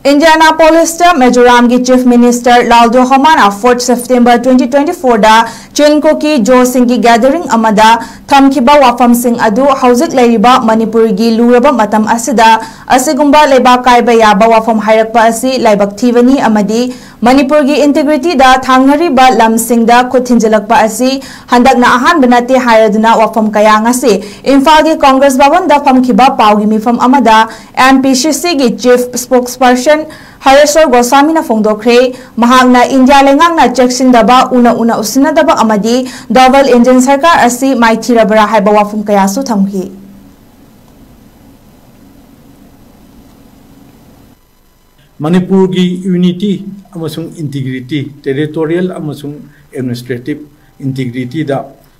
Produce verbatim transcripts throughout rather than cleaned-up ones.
ꯏꯟꯗꯤꯌꯥꯅꯥꯄꯣꯂꯤꯁꯇ ꯃꯤꯖꯣꯔꯥꯝꯒꯤ chief minister ꯂꯥꯜꯗꯣ ꯍꯣꯃꯥꯅ ꯐꯣꯔꯠ ꯁꯦꯞꯇꯦꯝꯕꯔ ꯇ꯭ꯋꯦꯟꯇꯤ ꯇ꯭ꯋꯦꯟꯇꯤ ꯐꯣꯔꯗ ꯆꯤꯟ ꯀꯨꯀꯤ ꯖꯣꯁꯤꯡꯒꯤ ꯒꯦꯗꯔꯤꯡ ꯑꯃꯗ ꯊꯝꯈꯤꯕ ꯋꯥꯐꯝꯁꯤꯡ ꯑꯗꯨ ꯍꯧꯖꯤꯛ ꯂꯩꯔꯤꯕ ꯃꯅꯤꯄꯨꯔꯒꯤ ꯂꯨꯔꯕ ꯃꯇꯝ ꯑꯁꯤꯗ ꯑꯁꯤꯒꯨꯝꯕ ꯂꯩꯕꯥꯛ ꯀꯥꯏꯕ ꯌꯥꯕ ꯋꯥꯐꯝ ꯍꯥꯏꯔꯛꯄ ꯑꯁꯤ ꯂꯥꯏꯕꯛ ꯊꯤꯕꯅꯤ ꯑꯃꯗꯤ ꯃꯅꯤꯄꯨꯔꯒꯤ ꯏꯟꯇꯤꯒ꯭ꯔꯤꯇꯤꯗ ꯊꯥꯡꯅꯔꯤꯕ ꯂꯝꯁꯤꯡꯗ ꯈꯨꯠ ꯊꯤꯟꯖꯤꯜꯂꯛꯄ ꯑꯁꯤ ꯍꯟꯗꯛꯅ ꯑꯍꯥꯟꯕ ꯅꯠꯇꯦ ꯍꯥꯏꯔꯗꯨꯅ ꯋꯥꯐꯝ ꯀꯌꯥ ꯉꯁꯤ ꯏꯝꯐꯥꯜꯒꯤ ꯀꯣꯡꯒ꯭ꯔꯦꯁ ꯚꯕꯟꯗ ꯐꯝꯈꯤꯕ ꯄꯥꯎꯒꯤ ꯃꯤꯐꯝ ꯑꯃꯗ ꯑꯦꯝ ꯄꯤ ꯁꯤ ꯁꯤꯒꯤ ꯆꯤꯐ ꯁ꯭ꯄꯣꯛꯁꯄꯔꯁꯟ ꯍꯔꯦꯁ꯭ꯋꯔ ꯒꯣꯁ꯭ꯋꯥꯃꯤꯅ ꯐꯣꯡꯗꯣꯛꯈ꯭ꯔꯦ꯫ ꯃꯍꯥꯛꯅ ꯏꯟꯗꯤꯌꯥ ꯂꯩꯉꯥꯛꯅ ꯆꯦꯛꯁꯤꯟꯗꯕ, ꯎꯅ ꯎꯅ ꯎꯁꯤꯟꯅꯗꯕ ꯑꯃꯗꯤ ꯗꯕꯜ ꯏꯟꯖꯤꯟ ꯁꯔꯀꯥꯔ ꯑꯁꯤ ꯃꯥꯏꯊꯤꯔꯕ꯭ꯔꯥ ꯍꯥꯏꯕ ꯋꯥꯐꯝ ꯀꯌꯥꯁꯨ ꯊꯝꯈꯤ꯫ ꯃꯅꯤꯄꯨꯔꯒꯤ ꯌꯨꯅꯤꯇꯤ ꯑꯃꯁꯨꯡ ꯏꯟꯇꯤꯒ꯭ꯔꯤꯇꯤ, ꯇꯦꯔꯤꯇꯣꯔꯤꯌꯦꯜ ꯑꯃꯁꯨꯡ ꯑꯦꯗꯃꯤꯅꯤꯁꯇ꯭ꯔꯦꯇꯤꯚ ꯏꯟꯇꯤꯒ꯭ꯔꯤꯇꯤꯗ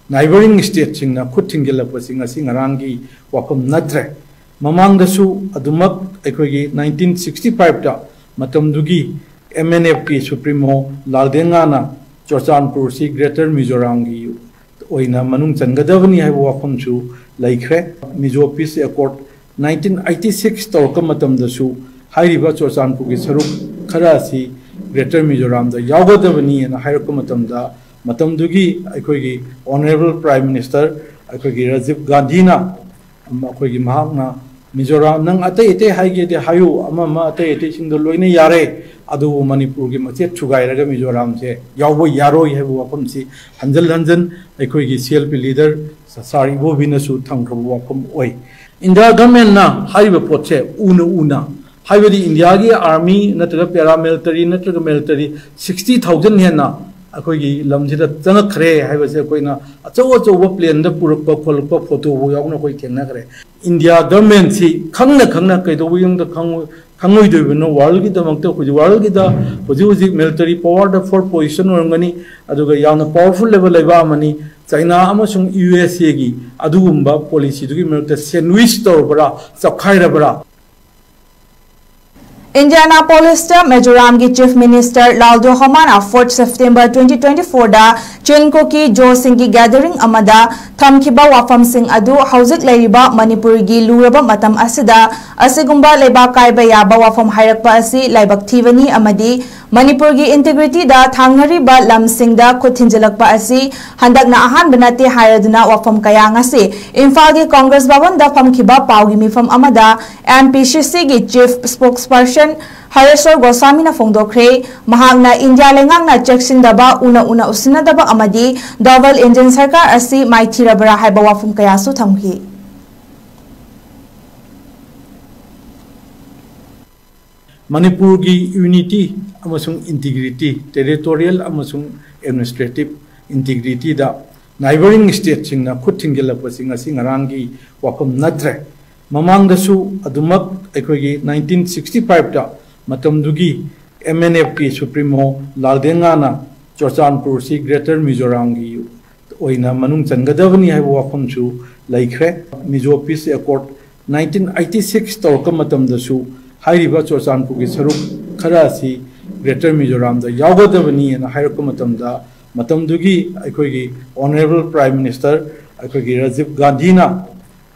ꯅꯥꯏꯕꯔꯤꯡ ꯁ꯭ꯇꯦꯠꯁꯤꯡꯅ ꯈꯨꯠ ꯊꯤꯡꯖꯤꯜꯂꯛꯄꯁꯤ ꯉꯁꯤ ꯉꯔꯥꯡꯒꯤ ꯋꯥꯐꯝ ꯅꯠꯇ꯭ꯔꯦ꯫ ꯃꯃꯥꯡꯗꯁꯨ ꯑꯗꯨꯃꯛ ꯑꯩꯈꯣꯏꯒꯤ ꯅꯥꯏꯟꯇꯤꯟ ꯁꯤꯛꯁꯇꯤ ꯐꯥꯏꯚꯇ ꯃꯇꯝꯗꯨꯒꯤ ꯑꯦꯝ ꯑꯦꯟ ꯑꯦꯐꯀꯤ ꯁꯨꯄ꯭ꯔꯤꯃꯣ ꯂꯥꯜꯗꯦꯉꯥꯅ ꯆꯨꯔꯆꯥꯟꯄꯨꯔꯁꯤ ꯒ꯭ꯔꯦꯇꯔ ꯃꯤꯖꯣꯔꯥꯝꯒꯤ ꯑꯣꯏꯅ ꯃꯅꯨꯡ ꯆꯟꯒꯗꯕꯅꯤ ꯍꯥꯏꯕ ꯋꯥꯐꯝꯁꯨ ꯂꯩꯈ꯭ꯔꯦ꯫ ꯃꯤꯖꯣ ꯄꯤꯁ ꯑꯦꯀꯣꯔꯗ ꯅꯥꯏꯟꯇꯤꯟ ꯑꯩꯠꯇꯤ ꯁꯤꯛꯁ ꯇꯧꯔꯛꯄ ꯃꯇꯝꯗꯁꯨ ꯍꯥꯏꯔꯤꯕ ꯆꯨꯔꯆꯥꯟꯄꯨꯔꯒꯤ ꯁꯔꯨꯛ ꯈꯔ ꯑꯁꯤ ꯒ꯭ꯔꯦꯇꯔ ꯃꯤꯖꯣꯔꯥꯝꯗ ꯌꯥꯎꯒꯗꯕꯅꯤ ꯍꯥꯏꯅ ꯍꯥꯏꯔꯛꯄ ꯃꯇꯝꯗ, ꯃꯇꯝꯗꯨꯒꯤ ꯑꯩꯈꯣꯏꯒꯤ ꯑꯣꯅꯔꯦꯕꯜ ꯄ꯭ꯔꯥꯏꯝ ꯃꯤꯅꯤꯁꯇꯔ ꯑꯩꯈꯣꯏꯒꯤ ꯔꯥꯖꯤꯕ ꯒꯥꯟꯙꯤꯅ, ꯑꯩꯈꯣꯏꯒꯤ ꯃꯍꯥꯛꯅ ꯃꯤꯖꯣꯔꯥꯝ, "ꯅꯪ ꯑꯇꯩ ꯑꯇꯩ ꯍꯥꯏꯒꯦꯗꯤ ꯍꯥꯏꯌꯨ, ꯑꯃ ꯑꯃ ꯑꯇꯩ ꯑꯇꯩꯁꯤꯡꯗꯣ ꯂꯣꯏꯅ ꯌꯥꯔꯦ, ꯑꯗꯨꯕꯨ ꯃꯅꯤꯄꯨꯔꯒꯤ ꯃꯆꯦꯠ ꯊꯨꯒꯥꯏꯔꯒ ꯃꯤꯖꯣꯔꯥꯝꯁꯦ ꯌꯥꯎꯕ ꯌꯥꯔꯣꯏ" ꯍꯥꯏꯕ ꯋꯥꯐꯝꯁꯤ ꯍꯟꯖꯟ ꯍꯟꯖꯟ ꯑꯩꯈꯣꯏꯒꯤ ꯁꯤ ꯑꯦꯜ ꯄꯤ ꯂꯤꯗꯔ ꯁꯥꯔ ꯏꯕꯣꯕꯤꯅꯁꯨ ꯊꯝꯈ꯭ꯔꯕ ꯋꯥꯐꯝ ꯑꯣꯏ꯫ ꯏꯟꯗꯤꯌꯥ ꯒꯚꯔꯟꯃꯦꯟꯠꯅ ꯍꯥꯏꯔꯤꯕ ꯄꯣꯠꯁꯦ ꯎꯅ ꯎꯅ, ꯍꯥꯏꯕꯗꯤ ꯏꯟꯗꯤꯌꯥꯒꯤ ꯑꯥꯔꯃꯤ ꯅꯠꯇ꯭ꯔꯒ ꯄꯦꯔꯥꯃꯤꯂꯤꯇꯔꯤ ꯅꯠꯇ꯭ꯔꯒ ꯃꯤꯂꯤꯇꯔꯤ ꯁꯤꯛꯁꯇꯤ ꯊꯥꯎꯖꯟ ꯍꯦꯟꯅ ꯑꯩꯈꯣꯏꯒꯤ ꯂꯝꯁꯤꯗ ꯆꯪꯉꯛꯈ꯭ꯔꯦ ꯍꯥꯏꯕꯁꯦ ꯑꯩꯈꯣꯏꯅ ꯑꯆꯧ ꯑꯆꯧꯕ ꯄ꯭ꯂꯦꯟꯗ ꯄꯨꯔꯛꯄ ꯈꯣꯠꯂꯛꯄ ꯐꯣꯇꯣꯐꯥꯎ ꯌꯥꯎꯅ ꯑꯩꯈꯣꯏ ꯊꯦꯡꯅꯈ꯭ꯔꯦ꯫ ꯏꯟꯗꯤꯌꯥ ꯒꯚꯔꯟꯃꯦꯟꯠꯁꯤ ꯈꯪꯅ ꯈꯪꯅ ꯀꯩꯗꯧꯕꯒꯤꯗꯃꯛꯇ ꯈꯪꯉꯣꯏ-, ꯈꯪꯉꯣꯏꯗꯣꯏꯕꯅꯣ? ꯋꯥꯔꯜꯒꯤꯗꯃꯛꯇ ꯍꯧꯖꯤꯛ ꯋꯥꯔꯜꯒꯤꯗ ꯍꯧꯖꯤꯛ ꯍꯧꯖꯤꯛ ꯃꯤꯂꯤꯇꯔꯤ ꯄꯋꯥꯔꯗ ꯐꯣꯔ ꯄꯣꯖꯤꯁꯟ ꯑꯣꯏꯔꯝꯒꯅꯤ, ꯑꯗꯨꯒ ꯌꯥꯝꯅ ꯄꯋꯥꯔꯐꯨꯜ ꯑꯣꯏꯕ ꯂꯩꯕꯥꯛ ꯑꯃꯅꯤ꯫ ꯆꯥꯏꯅꯥ ꯑꯃꯁꯨꯡ ꯌꯨ ꯑꯦꯁ ꯑꯦꯒꯤ ꯑꯗꯨꯒꯨꯝꯕ ꯄꯣꯂꯤꯁꯤꯗꯨꯒꯤ ꯃꯔꯛꯇ ꯁꯦꯟꯋꯤꯁ ꯇꯧꯔꯕ꯭ꯔꯥ, ꯆꯞꯈꯥꯏꯔꯕ꯭ꯔꯥ? ꯏꯟꯗꯤꯌꯥꯅꯥꯄꯣꯂꯤꯁꯇ ꯃꯤꯖꯣꯔꯥꯝꯒꯤ ꯆꯤꯐ ꯃꯤꯅꯤꯁꯇꯔ ꯂꯥꯜꯗꯣ ꯍꯣꯃꯥꯅ ꯐꯣꯔꯠ ꯁꯦꯞꯇꯦꯝꯕꯔ ꯇ꯭ꯋꯦꯟꯇꯤ ꯇ꯭ꯋꯦꯟꯇꯤ ꯐꯣꯔꯗ ꯆꯤꯟ ꯀꯨꯀꯤ ꯖꯣꯁꯤꯡꯒꯤ ꯒꯦꯗꯔꯤꯡ ꯑꯃꯗ ꯊꯝꯈꯤꯕ ꯋꯥꯐꯝꯁꯤꯡ ꯑꯗꯨ ꯍꯧꯖꯤꯛ ꯂꯩꯔꯤꯕ ꯃꯅꯤꯄꯨꯔꯒꯤ ꯂꯨꯔꯕ ꯃꯇꯝ ꯑꯁꯤꯗ ꯑꯁꯤꯒꯨꯝꯕ ꯂꯩꯕꯥꯛ ꯀꯥꯏꯕ ꯌꯥꯕ ꯋꯥꯐꯝ ꯍꯥꯏꯔꯛꯄ ꯑꯁꯤ ꯂꯥꯏꯕꯛ ꯊꯤꯕꯅꯤ ꯑꯃꯗꯤ ꯃꯅꯤꯄꯨꯔꯒꯤ ꯏꯟꯇꯤꯒ꯭ꯔꯤꯇꯤꯗ ꯊꯥꯡꯅꯔꯤꯕ ꯂꯝꯁꯤꯡꯗ ꯈꯨꯠ ꯊꯤꯟꯖꯤꯜꯂꯛꯄ ꯑꯁꯤ ꯍꯟꯗꯛꯅ ꯑꯍꯥꯟꯕ ꯅꯠꯇꯦ ꯍꯥꯏꯔꯗꯨꯅ ꯋꯥꯐꯝ ꯀꯌꯥ ꯉꯁꯤ ꯏꯝꯐꯥꯜꯒꯤ ꯀꯣꯡꯒ꯭ꯔꯦꯁ ꯚꯕꯟꯗ ꯐꯝꯈꯤꯕ ꯄꯥꯎꯒꯤ ꯃꯤꯐꯝ ꯑꯃꯗ ꯑꯦꯝ ꯄꯤ ꯁꯤ ꯁꯤꯒꯤ ꯆꯤꯐ ꯁ꯭ꯄꯣꯛꯁꯄꯔꯁꯟ ꯍꯔꯦꯁ꯭ꯋꯔ ꯒꯣꯁ꯭ꯋꯥꯃꯤꯅ ꯐꯣꯡꯗꯣꯛꯈ꯭ꯔꯦ꯫ ꯃꯍꯥꯛꯅ ꯏꯟꯗꯤꯌꯥ ꯂꯩꯉꯥꯛꯅ ꯆꯦꯛꯁꯤꯟꯗꯕ, ꯎꯅ ꯎꯅ ꯎꯁꯤꯟꯅꯗꯕ ꯑꯃꯗꯤ ꯗꯕꯜ ꯏꯟꯖꯤꯟ ꯁꯔꯀꯥꯔ ꯑꯁꯤ ꯃꯥꯏꯊꯤꯔꯕ꯭ꯔꯥ ꯍꯥꯏꯕ ꯋꯥꯐꯝ ꯀꯌꯥꯁꯨ ꯊꯝꯈꯤ꯫ ꯃꯅꯤꯄꯨꯔꯒꯤ ꯌꯨꯅꯤꯇꯤ ꯑꯃꯁꯨꯡ ꯏꯟꯇꯤꯒ꯭ꯔꯤꯇꯤ, ꯇꯦꯔꯤꯇꯣꯔꯤꯌꯦꯜ ꯑꯃꯁꯨꯡ ꯑꯦꯗꯃꯤꯅꯤꯁꯇ꯭ꯔꯦꯇꯤꯞ ꯏꯟꯇꯤꯒ꯭ꯔꯤꯇꯤꯗ ꯅꯥꯏꯕꯔꯤꯡ ꯁ꯭ꯇꯦꯠꯁꯤꯡꯅ ꯈꯨꯠ ꯊꯤꯡꯖꯤꯜꯂꯛꯄꯁꯤ ꯉꯁꯤ ꯉꯔꯥꯡꯒꯤ ꯋꯥꯐꯝ ꯅꯠꯇ꯭ꯔꯦ꯫ ꯃꯃꯥꯡꯗꯁꯨ ꯑꯗꯨꯃꯛ ꯑꯩꯈꯣꯏꯒꯤ ꯅꯥꯏꯟꯇꯤꯟ ꯁꯤꯛꯁꯇꯤ ꯐꯥꯏꯚꯇ ꯃꯇꯝꯗꯨꯒꯤ ꯑꯦꯝ ꯑꯦꯟ ꯑꯦꯐꯀꯤ ꯁꯨꯄ꯭ꯔꯤꯃꯣ ꯂꯥꯜꯗꯦꯉꯥꯅ ꯆꯨꯔꯆꯥꯟꯄꯨꯔꯁꯤ ꯒ꯭ꯔꯦꯇꯔ ꯃꯤꯖꯣꯔꯥꯝꯒꯤ ꯑꯣꯏꯅ ꯃꯅꯨꯡ ꯆꯟꯒꯗꯕꯅꯤ ꯍꯥꯏꯕ ꯋꯥꯐꯝꯁꯨ ꯂꯩꯈ꯭ꯔꯦ꯫ ꯃꯤꯖꯣ ꯄꯤꯁ ꯑꯦꯀꯣꯔꯗ ꯅꯥꯏꯟꯇꯤꯟ ꯑꯩꯠꯇꯤ ꯁꯤꯛꯁ ꯇꯧꯔꯛꯄ ꯃꯇꯝꯗꯁꯨ ꯍꯥꯏꯔꯤꯕ ꯆꯨꯔꯆꯥꯟꯄꯨꯔꯒꯤ ꯁꯔꯨꯛ ꯈꯔ ꯑꯁꯤ ꯒ꯭ꯔꯦꯇꯔ ꯃꯤꯖꯣꯔꯥꯝꯗ ꯌꯥꯎꯒꯗꯕꯅꯤ ꯍꯥꯏꯅ ꯍꯥꯏꯔꯛꯄ ꯃꯇꯝꯗ, ꯃꯇꯝꯗꯨꯒꯤ ꯑꯩꯈꯣꯏꯒꯤ ꯑꯣꯅꯔꯦꯕꯜ ꯄ꯭ꯔꯥꯏꯝ ꯃꯤꯅꯤꯁꯇꯔ ꯑꯩꯈꯣꯏꯒꯤ ꯔꯥꯖꯤꯕ ꯒꯥꯟꯙꯤꯅ,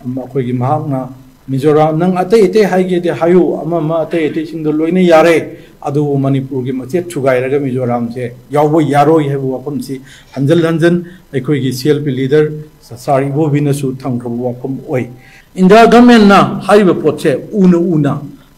ꯑꯩꯈꯣꯏꯒꯤ ꯃꯍꯥꯛꯅ ꯃꯤꯖꯣꯔꯥꯝ, "ꯅꯪ ꯑꯇꯩ ꯑꯇꯩ ꯍꯥꯏꯒꯦꯗꯤ ꯍꯥꯏꯌꯨ, ꯑꯃ ꯑꯃ ꯑꯇꯩ ꯑꯇꯩꯁꯤꯡꯗꯣ ꯂꯣꯏꯅ ꯌꯥꯔꯦ, ꯑꯗꯨꯕꯨ ꯃꯅꯤꯄꯨꯔꯒꯤ ꯃꯆꯦꯠ ꯊꯨꯒꯥꯏꯔꯒ ꯃꯤꯖꯣꯔꯥꯝꯁꯦ ꯌꯥꯎꯕ ꯌꯥꯔꯣꯏ" ꯍꯥꯏꯕ ꯋꯥꯐꯝꯁꯤ ꯍꯟꯖꯟ ꯍꯟꯖꯟ ꯑꯩꯈꯣꯏꯒꯤ ꯁꯤ ꯑꯦꯜ ꯄꯤ ꯂꯤꯗꯔ ꯁꯥꯔ ꯏꯕꯣꯕꯤꯅꯁꯨ ꯊꯝꯈ꯭ꯔꯕ ꯋꯥꯐꯝ ꯑꯣꯏ꯫ ꯏꯟꯗꯤꯌꯥ ꯒꯚꯔꯟꯃꯦꯟꯠꯅ ꯍꯥꯏꯔꯤꯕ ꯄꯣꯠꯁꯦ ꯎꯅ ꯎꯅ,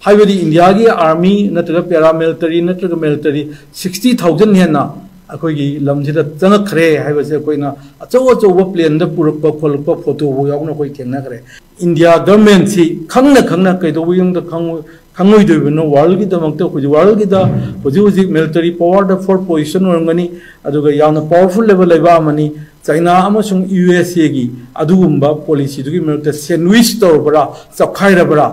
ꯍꯥꯏꯕꯗꯤ ꯏꯟꯗꯤꯌꯥꯒꯤ ꯑꯥꯔꯃꯤ ꯅꯠꯇ꯭ꯔꯒ ꯄꯦꯔꯥꯃꯤꯂꯤꯇꯔꯤ ꯅꯠꯇ꯭ꯔꯒ ꯃꯤꯂꯤꯇꯔꯤ ꯁꯤꯛꯁꯇꯤ ꯊꯥꯎꯖꯟ ꯍꯦꯟꯅ ꯑꯩꯈꯣꯏꯒꯤ ꯂꯝꯁꯤꯗ ꯆꯪꯉꯛꯈ꯭ꯔꯦ ꯍꯥꯏꯕꯁꯦ ꯑꯩꯈꯣꯏꯅ ꯑꯆꯧ ꯑꯆꯧꯕ ꯄ꯭ꯂꯦꯟꯗ ꯄꯨꯔꯛꯄ ꯈꯣꯠꯂꯛꯄ ꯐꯣꯇꯣꯐꯥꯎ ꯌꯥꯎꯅ ꯑꯩꯈꯣꯏ ꯊꯦꯡꯅꯈ꯭ꯔꯦ꯫ ꯏꯟꯗꯤꯌꯥ ꯒꯚꯔꯟꯃꯦꯟꯠꯁꯤ ꯈꯪꯅ ꯈꯪꯅ ꯀꯩꯗꯧꯕꯒꯤꯗꯃꯛꯇ ꯈꯪꯉꯣꯏ-, ꯈꯪꯉꯣꯏꯗꯣꯏꯕꯅꯣ? ꯋꯥꯔꯜꯒꯤꯗꯃꯛꯇ ꯍꯧꯖꯤꯛ ꯋꯥꯔꯜꯒꯤꯗ ꯍꯧꯖꯤꯛ ꯍꯧꯖꯤꯛ ꯃꯤꯂꯤꯇꯔꯤ ꯄꯋꯥꯔꯗ ꯐꯣꯔ ꯄꯣꯖꯤꯁꯟ ꯑꯣꯏꯔꯝꯒꯅꯤ, ꯑꯗꯨꯒ ꯌꯥꯝꯅ ꯄꯋꯥꯔꯐꯨꯜ ꯑꯣꯏꯕ ꯂꯩꯕꯥꯛ ꯑꯃꯅꯤ꯫ ꯆꯥꯏꯅꯥ ꯑꯃꯁꯨꯡ ꯌꯨ ꯑꯦꯁ ꯑꯦꯒꯤ ꯑꯗꯨꯒꯨꯝꯕ ꯄꯣꯂꯤꯁꯤꯗꯨꯒꯤ ꯃꯔꯛꯇ ꯁꯦꯟꯋꯤꯁ ꯇꯧꯔꯕ꯭ꯔꯥ, ꯆꯞꯈꯥꯏꯔꯕ꯭ꯔꯥ?